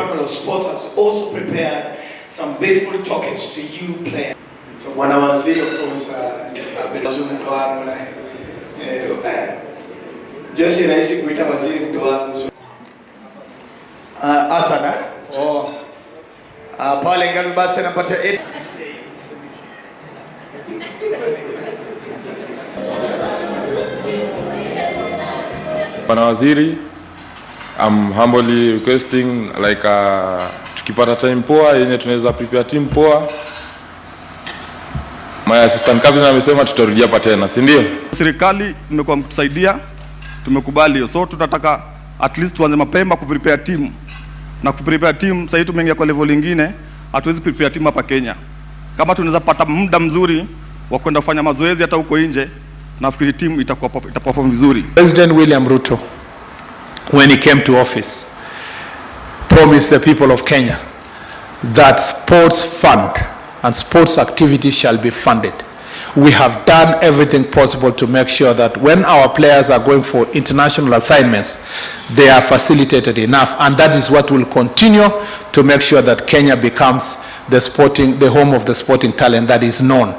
Department of Sports has also prepared some beautiful tokens to you players. So bwana waziri, of course, mtu wangu na Jesse rahisi kuita waziri mtu wangu. So, Hassan, eh? Oh. Pale ngapi basi anapatia 8. Bwana Waziri, I'm humbly requesting like tukipata time poa yenye tunaweza prepare team poa. My assistant captain amesema tutarudia hapa tena, si ndio? Serikali imekuwa mtusaidia, tumekubali hiyo, so tunataka at least tuanze mapema kuprepare team na kuprepare team. Sasa hivi tumeingia kwa level nyingine, hatuwezi prepare team hapa Kenya. Kama tunaweza pata muda mzuri wa kwenda kufanya mazoezi hata huko nje, nafikiri team itakuwa itaperform vizuri. President William Ruto, when he came to office, promised the people of Kenya that sports fund and sports activities shall be funded. We have done everything possible to make sure that when our players are going for international assignments, they are facilitated enough, and that is what will continue to make sure that Kenya becomes the home of the sporting talent that is known.